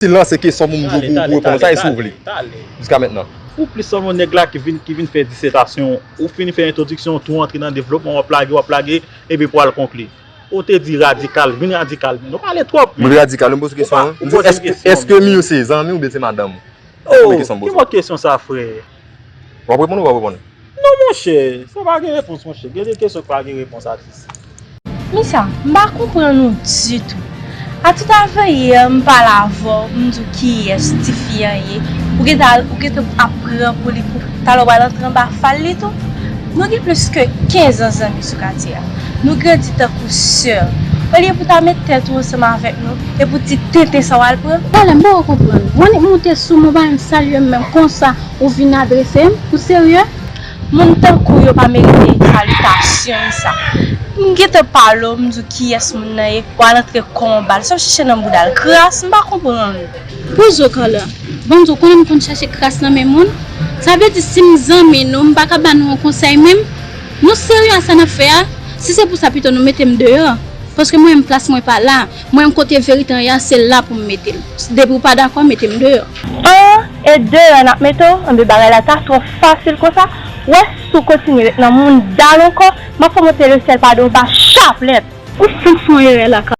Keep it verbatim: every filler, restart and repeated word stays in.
Silans se kesyon pou m di w pou reponn sa, e si w vle. Jiska mentnan. Ou plis sanble yon nèg la ki vin, ki vin fè disètasyon, ou fin fè entwodiksyon, tou antre nan devlopman, w ap lage, w ap lage, epi pou al konkli. Ou te di radikal, vin radikal. Nou pale twòp. Mwen radikal, mwen poze kesyon an. Mwen di, èske, èske Miyo se zanmi w oubyen se madanm ou? Oh, ki mòd kesyon sa, frè? W ap reponn ou w ap reponn? Non, monchè, sa pa gen repons, monchè. Gen de kesyon ki pa gen repons, atis. Misa, m pa konprann ou ditou. A tout avanyè, m pale avè w, m di w kiyès tifi an ye. Ou gentan, ou gentan ap pran pou li pou talè w al antre anba fal li tou. Nou gen plis ke kenz an zanmi sou katye a. Nou grandi tankou sè. Olye pou ta met tèt ou ansanm avèk nou e pou ti tenten sa w al pran. Talè m poko konprann. Ou annik moute sou mwen, ou pa menm salye m menm konsa, ou vin adrese m? Ou serye? Moun tankou w yo pa merite salitasyon sa. M gentan pale w, m di w kiyès moun nan ye, w al antre kò w anba l. Sa w chèche nan bouda l? Kras? M pa konprann. Poze w, Carla. Bon, m di w, konnen m konn chache kras nan men moun. Sa vle di, si m zanmi nou, m pa ka ba nou yon konsèy menm? Nou serye a sa n ap fè a? Si se pou sa, pito nou mete m deyò. Paske mwen menm, plas mwen pa la. Mwen menm, kote verite an ye a, se la pou m mete l. Depi w pa dakò, mete m deyò. An, e deyò n ap mete w? Anben, bagay la ta twò fasil konsa. Wè, si w kontinye ret nan mouda l ankò, m ap fè w monte lesyèl pa do w ba chaplèt. Ou fenk fè yon erè la, Carla.